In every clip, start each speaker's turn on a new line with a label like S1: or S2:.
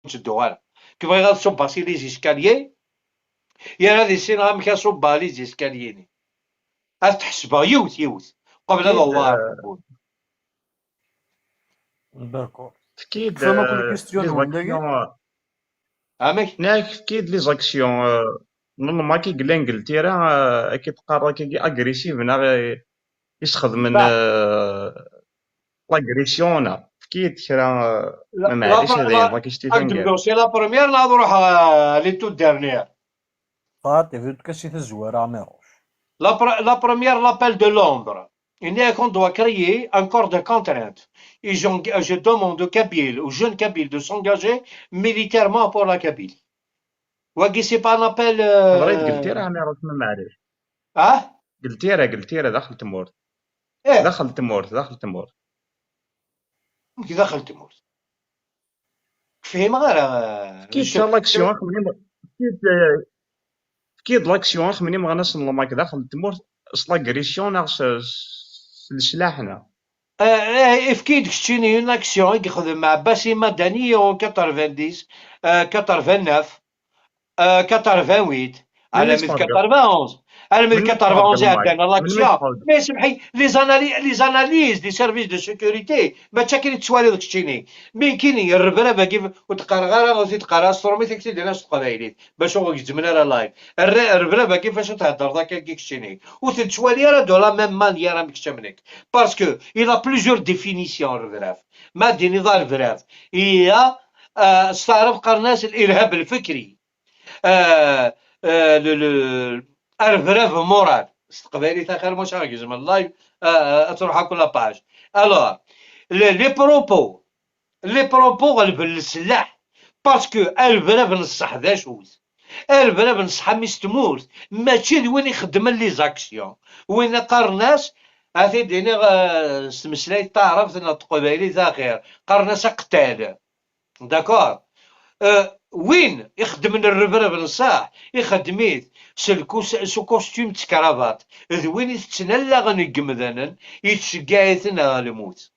S1: تدو غير كيف غادي تصب سي les escaliers يا هذه السنة غا كصب les escaliers هاد تحسبها يوت يوت قبل هذا الله.
S2: d'accord.
S3: تكيد
S2: فما كل question ولا
S1: امي
S3: ناك كيد les actions normal كي قلا انجلترا كي تقرا كي agressive نا يستخدم l'agression كي تكرا ما معليش هذا ما كيش
S1: تيتنقال c'est la première نروح les toutes dernières.
S2: فاتي في كاسي تزوار عميروش.
S1: La première, l'appel de Londres. Il y a qu'on doit créer un corps de contrainte. Et je demande aux Kabyles, aux jeunes Kabyles, de s'engager militairement pour la Kabylie. وكي c'est pas un appel.
S3: قلتي راه عميروش ما معليش.
S1: اه؟
S3: قلتي راه داخل تمورت.
S1: ايه
S3: داخل تمورت داخل تمورت.
S1: كي داخل تمورت. فهم غير
S3: كي l'action كي l'action خمني مغناس الماك داخل تمورت l'agression السلاحنا.
S1: افكيد كشتيني une action يخدم مع باسي مدني 90 89 88 على من 91 على من 91 عندنا l'action. mais سمحي les analyses des services de sécurité ما تشاكين تسوالي داك الشيء مين كاين الربرابه كيف وتقرا غير غادي تقرا سترومي تكتب لنا القبايلين باش هو يجمنا راه live الربرابه كيفاش تهضر ذاك كيك الشيء وتتسوالي راه de la même manière مكتمنك parce que il a plusieurs définitions. الربراف ما ديني ضار الربراف هي استعرف قرناس الارهاب الفكري الربراف moral استقبالي تاخر مش غير ال live تروح كل page. alors les propos غلب السلاح parce que البراب نصح ذا شوز البراب نصح ميستمورت ماشي وين يخدم les actions وين قرناس هاتي ديني سمسلاي تعرف تقبايلي ذا خير قرناس قتال d'accord. وين يخدم الربرب نصاح يخدميت sous costume cravate ذوين يتسنى غنقمذانا يتشقايتنا الموت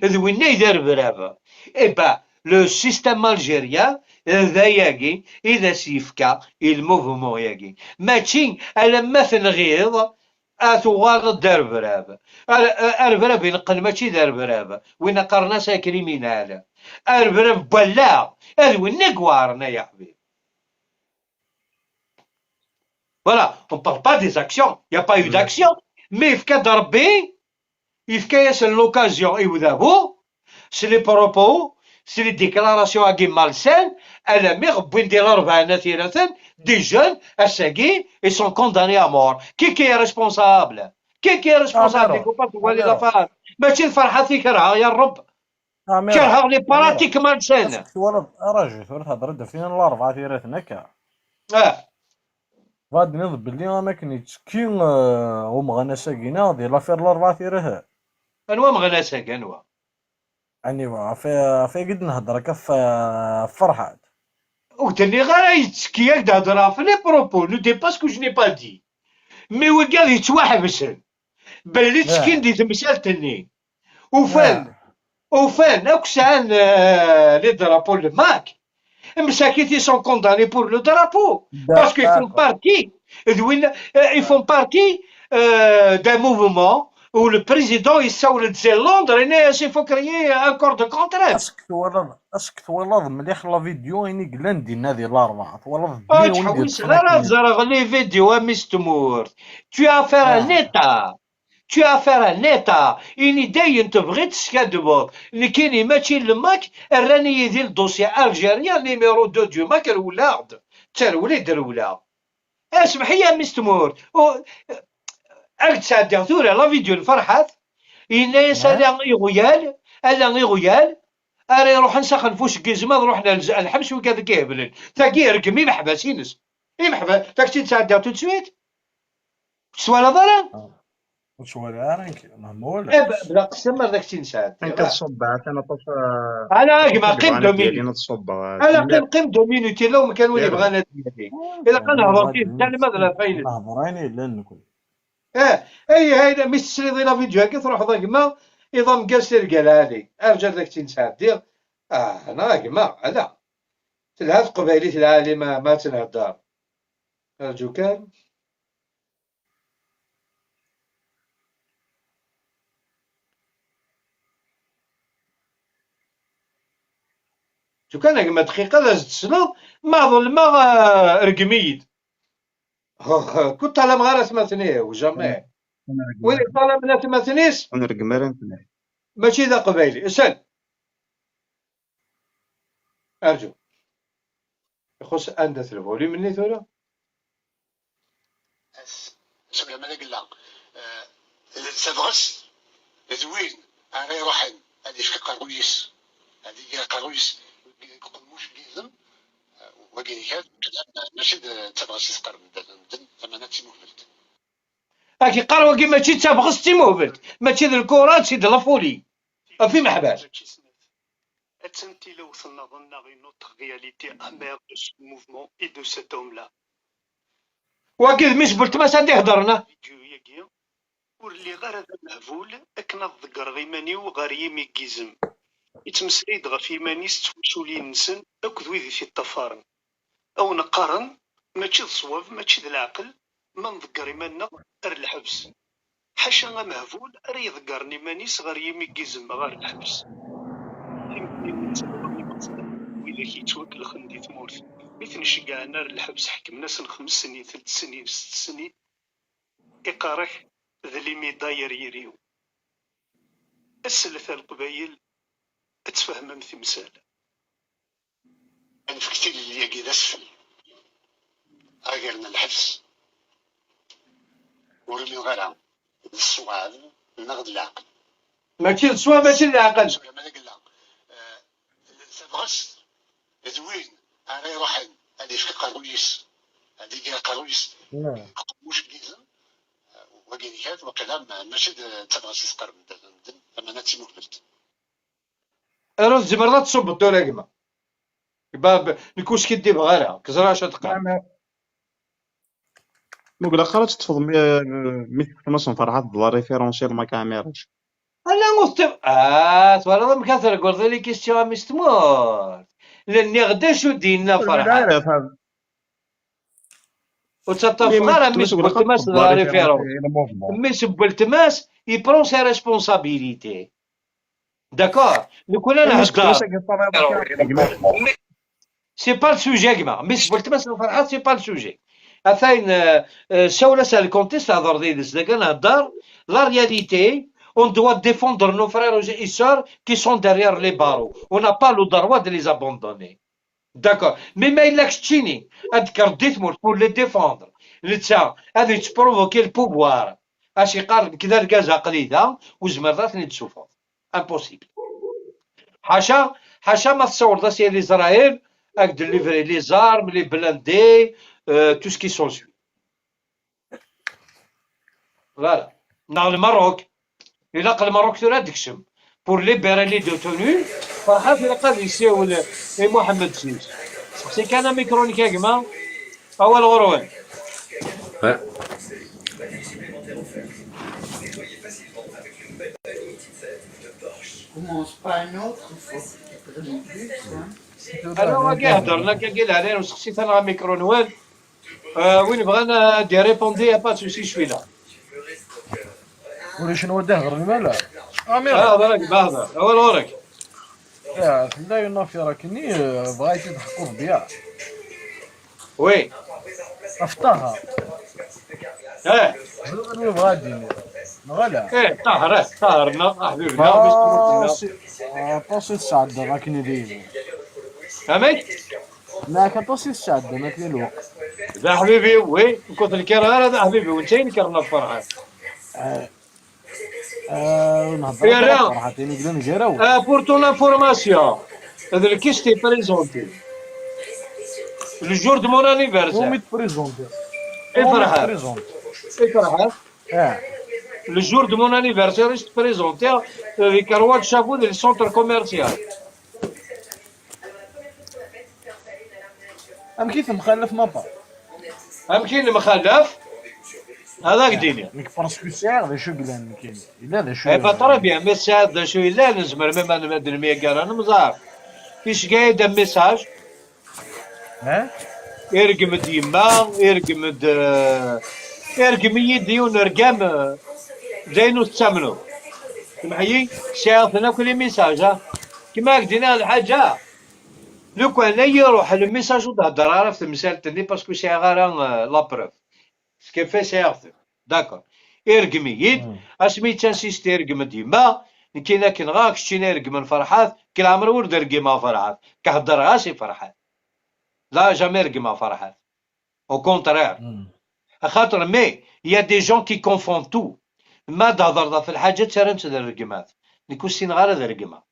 S1: ذوين يدار برابا eh ben le système algérien ذا ياكي اذا سيفكا ال mouvement ياكي ماشي على ما تنغيض اتوغال دار براب الربراب ينقل ماشي دار براب وين قرناسا criminel الربراب بلا هذا وين نقوارنا يا حبيبي. Voilà, on ne parle pas des actions. Il n'y a pas eu d'action. Mais يفكا ربي يفكا ياسر l'occasion يوذابو c'est les propos, c'est les déclarations à malsaines, elle a mis des jeunes أساقي ils sont condamnés à mort. Qui est responsable؟ Qui est responsable؟ يكون l'affaire ماشي الفرحة كرهها يا الرب كرهها les pratiques malsaines.
S2: راجل تهضر فينا الأربعة ثلاثة هكا.
S1: اه
S2: غادي نض بلي ما كان يتسكي ومغنى ساكينا ديال l'affaire الأربعة ثلاثة.
S1: انوا مغنى ساكن انوا
S2: يعني في قد نهضر كف فرحات.
S1: وتاني غير يتسكي تهضر في les propos ne dis pas ce que je n'ai pas dit mais وكاد يتوحبسن بلي تسكين دي تمثالتني وفان وفان اك سعان les drapeaux الماك مساكين sont condamnés pour le drapeau parce qu'ils font partie ils font partie d'un mouvement où le président يسول c'est Londres il faut créer un corps de contrainte.
S2: est-ce que تولد مليح la vidéo اني قلان دينا ديال الاربعه تولد.
S1: تحوس غير تزرغ les vidéos ميستمور. Tu as affaire à un état, tu as affaire à un état إني داين تبغي تسكادبوك لكن ماشي الماك راني يدير ال dossier algérien numéro 2 du MAK رولاغد ترولي درولا اسمحي يا مستمور راك تسعدي ثورة la vidéo الفرحات إنا ألا إغيال ألا إغيال أري يروح نسخن فوش كيزما نروح الحبس وكذا كيهبلن تاكي ركمي محبسينس إي محبس تاك تسعدي tout de suite سوالا ضرا
S2: سوالا ما
S1: بلا قسم هذاك تنسى
S3: انت تصب انا طف
S1: انا كما قيم deux minutes انا قيم قيم deux minutes لو ما كان ولي بغانا ديالي الا كان هضر فيه ماذا فاين
S2: هضريني لا نكون
S1: اه اي هاي مي تسري la vidéo هكا تروح ضاك ما اذا مقاس القالالي ارجع داك تنسى دير انا كما هذا تلها قبايليت العالي ما تنهدر أرجو كان شو كان ما دقيقة لا تسلو ما ظل ما رقميد كنت على مغارة ثمانية وجامي وين طالع من ثمانية
S3: نرقم راه
S1: ماشي ذا قبايلي اسال أرجو يخص عندها الفوليوم مني ثورة
S4: سبلا ما قلنا تبغس ذوين أنا يروحن هذه في قرويس هذه قرويس قموش جيزم وكاين ماشي تبغس تقرب زعما تيموفلت
S1: هاكي قال وكي ماشي تبغس تيموفلت ماشي ذا الكرة سي د لافولي في محباس وكي مش بلت ما ساندي هضرنا
S5: ور اللي غير هذا مهبول اكنا تذكر غيماني وغير يمي كيزم يتمسليد غف إيمانيس توسولين نسن أكد ويدي في الطفارن أو نقارن ماشي الصواب ماشي العقل ما نذكر إيماننا أر الحبس حاشا مهبول أر يذكرني مانيس غير يمي كيزم غير الحبس وإذا كيتوكل خندي ثمورث مثل نشجع نار الحبس حكمنا سن 5 سنين 3 سنين 6 سنين إقارك ذا لي داير يريو السلثة القبايل اتفهم تمثال
S4: انا فكتي اللي كي اسفل اغيرنا الحبس ورمي غير الصواب نغد العقل
S1: ماشي الصواب ماشي العقل
S4: ما قلنا تبغس زوين انا يروحن هذه في قرويس هذه قرويس مش جيزم وكاين كانت وقيلا ماشي تبغس تقرب زعما تيموفلت
S1: راه زمر لا تصب الدورة كما باب نكوش كي دي بغالا كزرا اش تقع
S3: نقول قرات تفض مي تمس فرحات لا ريفيرونسيال ما كاميراش
S1: انا مستم تبارك مكثر قلت لي كيستيون مستمور لاني غدا شو دينا فرحات وتتفقر مي سبلتماس لا ريفيرونس مي سبلتماس يبرون سي ريسبونسابيليتي داكور نكون انا هضر سي با السوجي كما مي سبلتماس فرحات سي با السوجي اثاين سولا سال كونتيست هضر ديال داك نهضر لا رياليتي. On doit défendre nos frères et sœurs qui sont derrière les barreaux. On n'a pas le droit de les abandonner. D'accord. Mais il a chini, pour les défendre. هذا تبروفوكي البوفوار. اش يقال كذا الكازا قليله وزمرات نتسوفو. Impossible. حاشا حاشا ما تصور دا سي l'Israël avec de livrer les armes, les blindés, tout ce qui s'ensuit. Voilà. Dans le Maroc. إلا الماروك ثورة دكشم بور ليبيري لي دوتوني فرحات إلا قاد يسيو محمد سيس سقسي كان ميكرونيكا كما أول غروان أنا واقع هضرنا كنقول عليه وسقسيت أنا ميكرو نوال وين بغانا دي ريبوندي با سوسي شوي لا
S2: ولي شنو وده غير المالا
S1: امير هضرك بهضر اول ورك
S2: يا لا ينافي راكني بغيتي تحقوا في بيع
S1: وي
S2: افتاها
S1: اه
S2: شنو بغا ديني غلا
S1: ايه طاهر طاهرنا حبيبنا
S2: طاسي تسعد راكني ديما
S1: فهمت
S2: ما كطاسي تسعد ما كاين الوقت
S1: ذا حبيبي وي كنت الكرهه هذا حبيبي وانت نكرنا الفرحة Pour ton information, هذا الكيس تي بريزونتي le jour de mon anniversaire.
S2: وميت بريزونتي
S1: اي فرحات اي فرحات Le jour de mon anniversaire, je te présentais avec un roi de chapeau dans le centre commercial.
S2: أم كيف مخلف مابا؟
S1: أم كاين مخلف؟ هذاك ديني.
S2: ميك باسكو ساعة ذا شو قلان كاين إلا ذا شو
S1: إي با تري بيان مي ساعة ذا شو إلا نزمر ميم أنا مدن مية كان أنا مزار. فيش قايد ميساج
S2: ها
S1: يرقمد يما يرقمد يرقم يدي ونرقم زين وتسامنو سمحي سيعطينا كل messages كيما قدينا الحاجة لو كان يروح ال message وتهضر راه في المسالة parce que سي غير la preuve كيف سيعطي d'accord يرقم يد اسمي تنسيستي يرقم ديما كاين كن غاك شتينا يرقم فرحات كي العمر ورد رقم فرحات كهضر غاسي فرحات لا jamais رقم فرحات au contraire خاطر mais y a des gens qui confondent tout ما تهضر في الحاجة ترى انت الرقمات نكوسين غير هذا الرقمة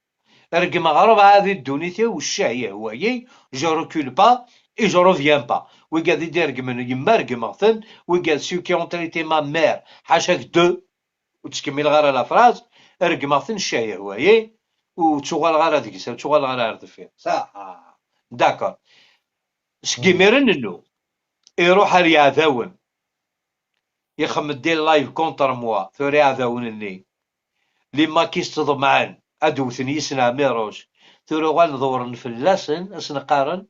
S1: رقمة غير هذه الدونيتي والشاهية هو هي je recule pas et je reviens pas وقاد يدير رقم يما رقمة وقال ceux qui ont traité ma mère حاشاك de وتكمل غير la phrase رقمة الشاهية هو هي وتشغل غير هذيك تشغل غير هذا صح d'accord سكيميرن نو يروح يعذاون يخمد des lives contre moi ثوري عذاون les makistes ضمعان ادوثن يسنع ميروش ثوري غال ندور فلاسن اسنقارن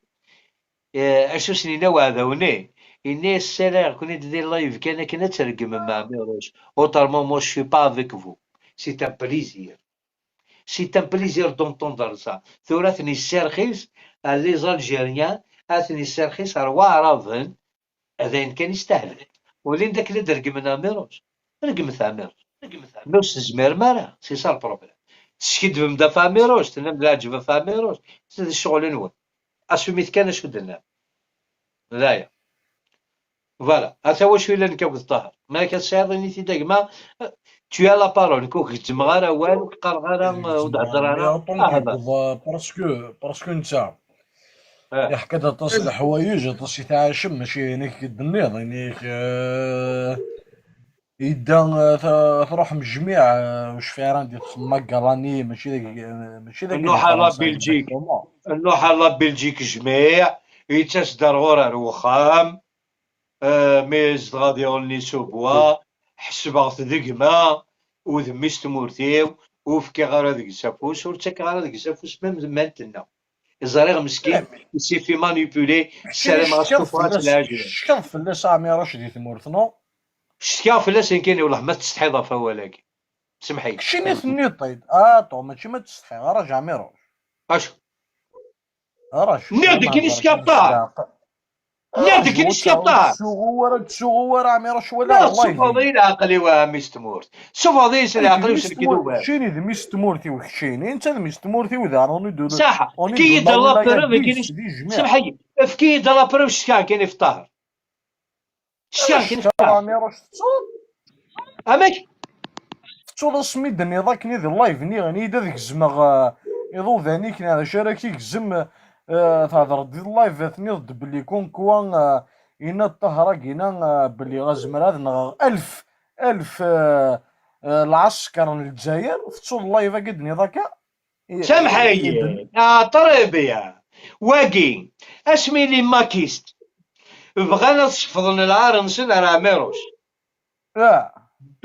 S1: اشو سنين وعذاوني إني السلام كوني des lives كان كنا ترقم مع ميروش autrement moi je suis pas avec vous. C'est un plaisir, c'est un plaisir d'entendre ça. ثوراتني السرخيس les Algériens اثني السرخيس روا عرافن هذا كان يستاهل ولين داك اللي درقمنا ميروش رقم ثاميروش نوس زمير مارا c'est ça le problème تسكد بمدا فاميروش تنام العجبة فاميروش c'est الشغل نون اسوميت كان شو درنا لا voilà هذا هو شويه اللي نكاوك الظهر ما كتساعدني تي داك tu as la parole كوك تجمع غير والو قال غير وتهضر انا
S2: parce que انت يحكي تصل الحوايج تصي تعاشم ماشي هناك الدنيا يعني يدا تروح من الجميع واش فيها عندي تخمك قراني ماشي ذاك ماشي ذاك
S1: نروح على بلجيك نروح على بلجيك جميع يتسدر غور وخام ميز غادي يغني سوبوا حسب ذقما وذميس تمورتيو وفكي غير هذيك السافوس ورتك غير هذيك السافوس même maintenant زريغ مسكين s'est fait manipuler السلام غاسوفات العاجله.
S2: شكون فلاس عمي رشدي تمورت non
S1: شكا فلاس كاين والله ما تستحي ضفا ولكن سمحي
S2: كشيني ثني طيب اه ماشي ما تستحي راجع عمي
S1: اش
S2: راجع
S1: نادي كاين شكا نادي كاين شكا
S2: تسوغو تسوغو راه عمي رش ولا
S1: لا سوفاضي العقلي وامي تمورت سوفاضي العقلي وش كيدوبر
S2: شيني ذميس تمورتي وخشيني انت ذميس تمورتي وذا روني دو
S1: صح كي يدا la preuve كاين سمحي كي يدا la preuve شكا كاين في الطاهر شكا كاين في الطاهر
S2: عمي رش
S1: اماك
S2: تصور سميد ذاك ني ذي ال live ني غني دا ذيك زمغ يضو ذاني كنا شاركي زم تهضر دي ال live ثني بلي comme quoi إنا الطهرة كينا بلي غازمر هذا نغ ألف ألف العسكر الجزائر تصور ال live قدني ذاك
S1: سامحي طريبيا واقي اسمي les makistes بغانا تصفضن العار نسن راه ميروش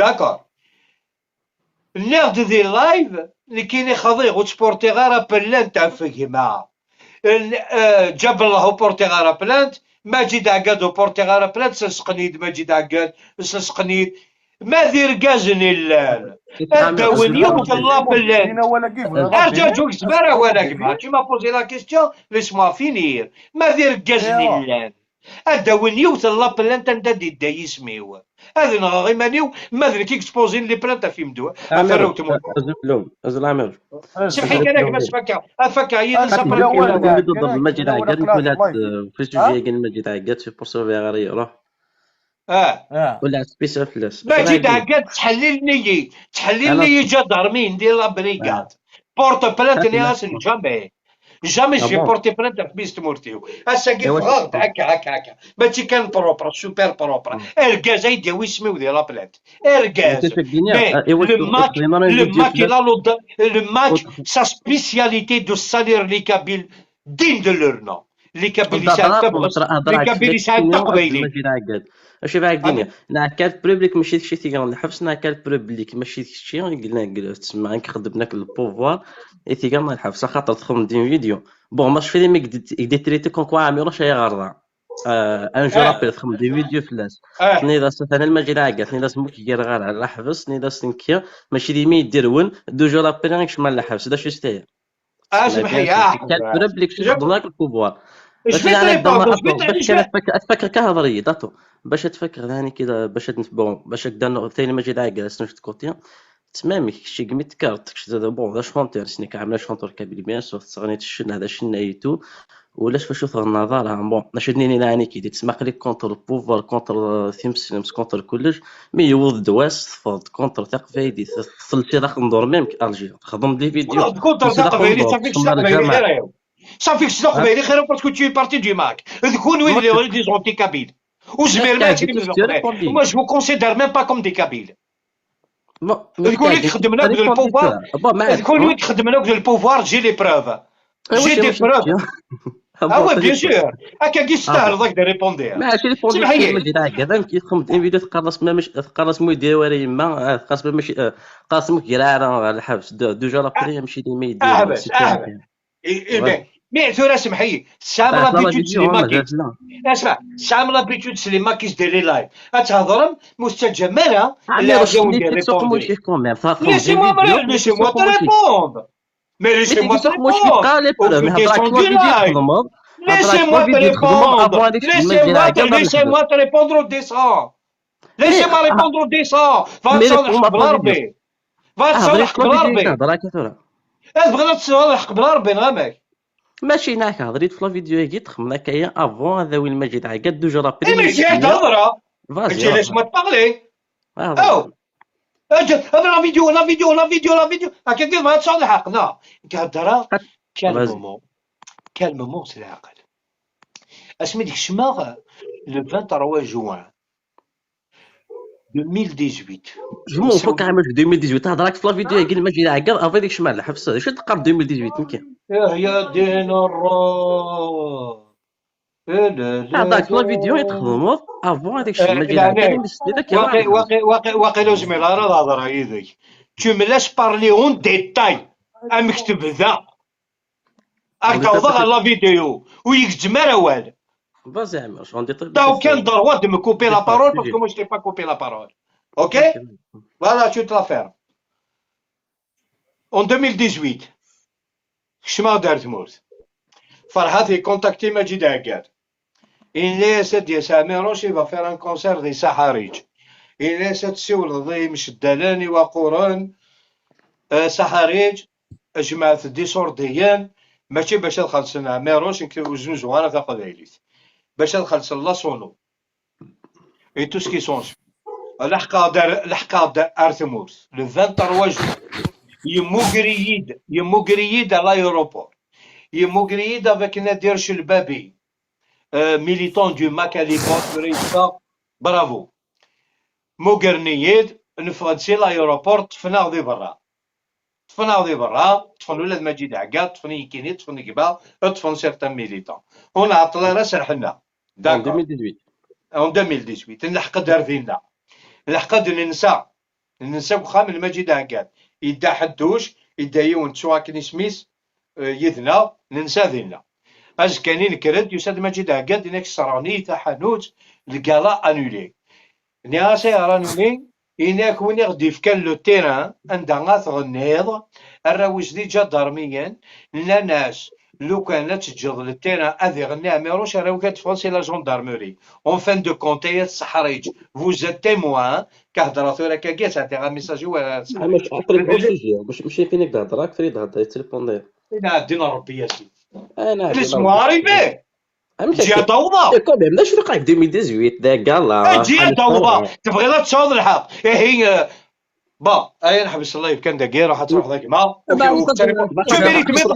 S1: d'accord ناخد des lives اللي كاين خضيغ وتسبورتي غير plainte تاع فيما جاب الله porter غير plainte ماجد عقاد porter غير plainte سسقنيد ماجد عقاد سسقنيد ما ذي ركازني اللال اداون يوم la plainte ارجع جوج زبالة ولا كما tu m'as posé la question, laisse-moi finir. ما ذي ركازني اللال اداون يوث la plainte انت دي دا يسميو هذا نغ مانيو ما ذي كي exposer les plaintes في مدو
S6: ازل عامر
S1: سمحي كان بس فكا افكا هي
S6: ماجد عقاد ولا في sujet كان ماجد عقاد c'est pour ça غير يروح ولا spécial فلاس
S1: ماجد عقاد تحللني تحللني جدرمي ندير la brigade porte plainte ني jamais jamais j'ai porté plainte في بيست مورتيو هسا كيف غلط هكا هكا هكا ماشي كان propre super propre الكاز يديو يسميو ديال la plainte الكاز le MAK le MAK sa spécialité de salir les Kabyles dignes de leur nom. les Kabyles يسعى تبغس les Kabyles يسعى تقبيلي.
S6: اش باعك دنيا نعكال public ماشي داكشي تيغان الحبس، نعكال public ماشي داكشي قلنا تسمى عنك خدمناك ال pouvoir تيغان الحبس خاطر تخدم des vidéos. bon ماش في مي دي traiter comme quoi عميروش هي غرضه un jour après تخدم des vidéos فلاس ثني دا ثاني المجال عاقل ثني دا سموك يدير غير على الحبس ثني دا سنكيا ماشي ديما يدير ون deux jours après غير شمال الحبس دا شو ستايا.
S1: اسمح يا
S6: public خدمناك ال pouvoir باش تفكر كهضريه داتو باش تفكر ثاني كذا باش bon باش كدا ثاني مجال عاقل سنو كوتيان تمام شي كميت كارت bon ذا chanteur سنيك عامله chanteur kabyle bien sûr تغني الشن هذا شن ايتو ولاش فاش النظر bon اش نيني لاني كي تسمع لي contre ال pouvoir contre ثيمسلمس contre كلش mais يوض دواس تفض contre تقفايدي تصل داخل ندور même الجي تخدم des vidéos
S1: contre تقفايدي صافي تقفايدي خير صافي تقفايدي خير parce que tu es parti du MAK تكون وين des anti-kabyles وزمير ما تجري من moi je vous considère même pas comme des Kabyles. تكون تخدم لك ال pouvoir تكون تخدم لك ال pouvoir j'ai les preuves j'ai des preuves. ah oui bien sûr هكا كي يستاهل ذاك de répondre.
S6: ماشي répondre ماشي هكذا كي تخدم une vidéo تقرص ما مش تقرص مو يدير ورا يما تقرص ماشي قرص مو كيرا على الحبس deux jours après يمشي ديما يدير.
S1: اهبل اهبل mais ثورة سمحي سام l'habitude les makistes اسمع سام l'habitude les makistes دير les lives تهضرم مستجمله
S6: لا
S1: laissez-moi laissez-moi te répondre mais laissez-moi te répondre. Laissez-moi te répondre. Laissez-moi te répondre au dessin. Laissez-moi répondre au dessin. Va تصلح بالعربي. Va تصلح بالعربي. بغينا تصلح بالعربي نغامك.
S6: ماشي ناك هضريت في la vidéo كي تخمنا كاين avant هذا وين المجيد عقد deux jours après.
S1: ماشي هضره. vas-y laisse-moi parler. او هذا la vidéo la vidéo la vidéo la vidéo هكا كيف ما تصلح حقنا كهضره calmement calmement c'est العقل. اسمي ديك الشماغ le 23 جوان 2018
S6: je m'en fous كاع 2018 هضرك في la vidéo قال المجيد عقد avant ديك الشمال الحبس شو تقرا 2018 يمكن
S1: يا دين الرب.
S6: هذاك la vidéo يتخدموا avant هذاك الشيء المجيد عقد.
S1: واقي واقي واقي واقي لو زميل راه هضر يدك tu me laisses parler en détail امكتب ذا راك توضع la vidéo ويكتب والو.
S6: Vas-y, Amir, on dit
S1: T'as aucun droit de me couper la parole parce que moi je t'ai pas coupé la parole. Ok? Voilà, tu te la fermes. En 2018, شما دارت موت فرحات contacté مجيد عقاد إن ديال عميروش va faire un concert دي سحاريج إن تسول ضي مشدلاني وقران سحاريج جماعة دي سورديان ماشي باش نخلص عميروش وزنزو انا تاخذ باش نخلص la sono et tout ce qui s'ensuit. لحقا دار لحقا دار ارثمورس le 23 جوان يموغريد يموغريد على l'aéroport يموغريد avec نادر شلبابي militant du MAK à l'époque bravo موغرنيد نفغد سي l'aéroport طفنا غدي برا طفنا غدي برا طفن ولاد مجيد عقاد طفن يكيني طفن كبا طفن certains militants ونعطل راس رحنا
S6: d'accord 2018
S1: en 2018 نلحق دار فينا نلحق ننسى ننسى وخا من مجيد عقاد يدا حدوش يدا يون تسوا سميس يذنا ننسى ذينا اش كاينين كرد يساد مجيد عقاد هناك صراني تاع حانوت ال gala annulé نياسي رانوني هناك وين غدي فكان le terrain عندها تغنيض الراويش دي جدارميا لا ناس لو كان تجض ال terrain هذه غني عميروش راهو كتفونسي la gendarmerie en fin de compte الصحريج vous êtes témoin كهضره ثورة كاكي تعطي غا message ولا
S6: ماشي ماشي فينك تهضر فريد هضر ت répondre
S1: انا دين ربي يا سيدي
S6: انا
S1: laisse-moi arriver جي ضوضاء
S6: quand même لا شنو وقع في 2018 ذاك كاع
S1: جي ضوضاء تبغي لا تصوض الحق هي bon اي نحبس ال live كان داكي راح تروح ذاك ما tu mérites même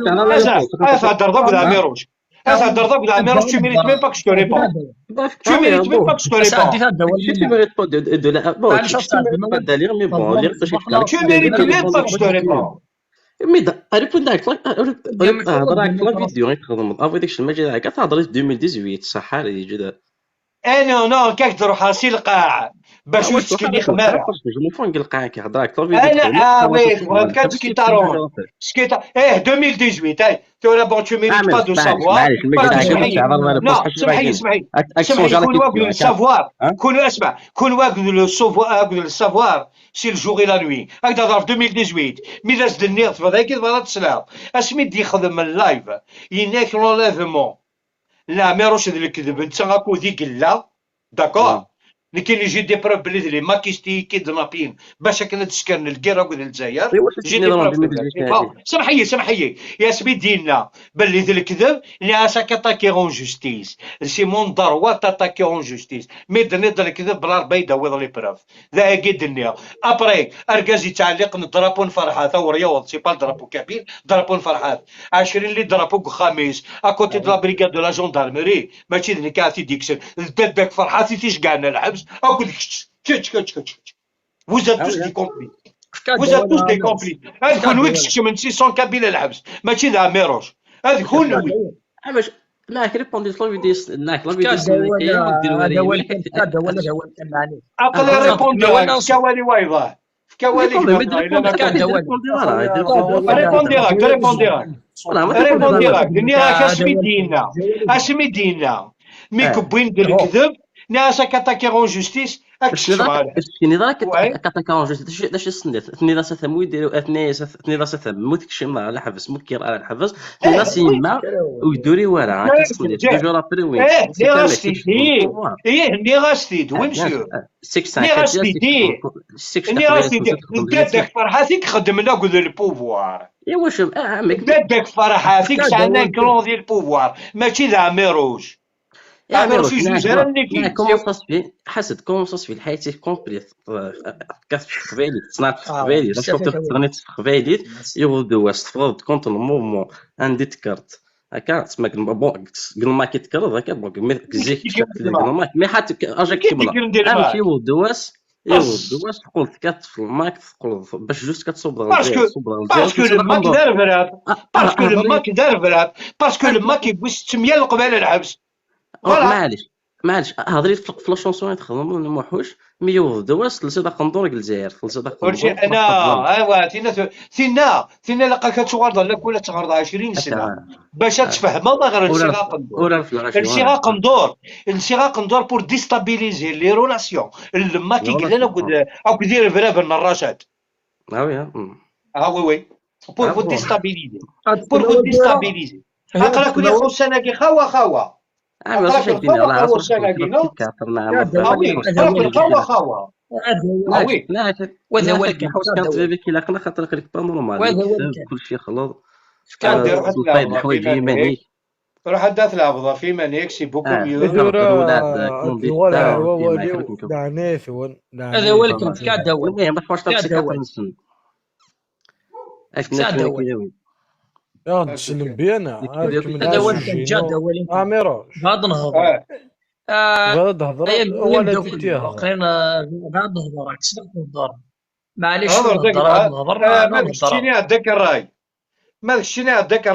S1: تهضر ضرب عميروش تهضر ضرب عميروش tu mérites même pas que je te réponde tu mérites même pas que je te réponde
S6: tu mérites pas de la bon tu mérites pas de lire mais bon lire
S1: tu mérites même pas que je te réponde
S6: mais ريبوند هضر على la vidéo غير تخدم افي داكشي المجال هكا تهضر 2018 صح هذه جدا.
S1: انا non كاك تروح راسي القاع باش تسكني خمارة.
S6: je m'en fous القاع كيهضر على la vidéo.
S1: انا oui كان سكيتارون سكيتا ايه 2018 اي تو bon tu mérites pas de savoir. non سمحي سمحي سمحي كون واقف le savoir كون اسمع كون واقف le savoir le savoir c'est le jour la nuit هكذا ضرب 2018 mais لاز دنيا تفضل كي تبغى تسلام اسمي دي يخدم ال live يناك l'enlèvement لا ميروش الكذب انت غاكو ديك لا d'accord لكن j'ai des preuves بلي les makistes kidnapping باش كنا تسكن الكيرا وكذا الجزائر j'ai des preuves. سمحي سمحي يا سمي دينا باللي ذا الكذب اللي اساك attaquer en justice c'est mon droit d'attaquer en justice mais دني ذا الكذب بلا بيضا ويض les preuves ذا اكيد دنيا après اركاز يتعلق drapeau فرحات او رياض c'est pas drapeau kabyle drapeau فرحات 20 les drapeaux خميس à côté de la brigade de la gendarmerie ماشي ذني كاع ديكسل داك فرحات تيشقعنا الحبس. Vous êtes tous des complices. Vous êtes tous des complices. هذا كون ويكش من 600 Kabyles الحبس ماشي ذا ميروش هذا كون وي.
S6: باش لا ريبوندي la vidéo لا la vidéo
S1: اقل ريبوندي كوالي وايضا كوالي ريبوندي راك ريبوندي راك ريبوندي راك دنيا راك اسمي دينا اسمي دينا mais كبوين ديال الكذب ناس attaquer en justice.
S6: شني ذاك attaquer en justice داش السنيت ثني ذا ثمو يديروا اثني ثني ذا ثم تكشم على حبس مكير على الحبس ثني ذا سيما ويدوري ورا كيسنيت toujours après وين
S1: ايه ني غاستي ايه ني غاستي oui monsieur ني غاستي ني غاستي داك فرحاتك خدمنا قد ال pouvoir
S6: ايوا واش عمك
S1: داك فرحاتك سعنا clan ديال ال pouvoir ماشي ذا ميروش.
S6: يا comment ça se fait حسد comment ça se fait الحياة complète كاف قبايلي تصنعت قبايلي شفت تغنيت قبايلي يغدو تفرض contre ال mouvement عندي تكرت هكا تسمى bon قلنا كي تكرت هكا bon زيك قلنا mais حتى اجا كيملا امشي ودواس يغدواس تقول كات في الماك تقول باش juste كتصوب
S1: parce que الماك دار فرات parce que الماك دار فرات parce que الماك يبوس 600 قبال الحبس.
S6: معليش معليش هضري في la chanson تخدم الموحوش mais يوض دواس تلسي قندور الجزائر تلسي
S1: قندور. انا ايوا تينا تينا تينا لقا كتغرض لك ولا تغرض 20 سنة باش تفهم ما غير الصيغة قندور الصيغة قندور الصيغة قندور pour déstabiliser les relations لما كيقول لنا او كدير فرافن الرشاد.
S6: ah oui
S1: ah oui oui pour vous déstabiliser pour vous déstabiliser اقرا كل خمس كي خوا خوا
S6: كلشي خلط
S1: روح دات العبضه في مانيك c'est beaucoup mieux.
S7: هذا هو الكم كاد هو
S2: يا تسلم بينا
S7: هذا هو الجاد هو
S2: اميروش
S7: غاد نهضر
S2: غاد نهضر ولا تيتيها
S7: قرينا غاد نهضر كسرت نهضر معليش نهضر
S1: ما داكشي عندك الراي ما داكشي عندك الراي.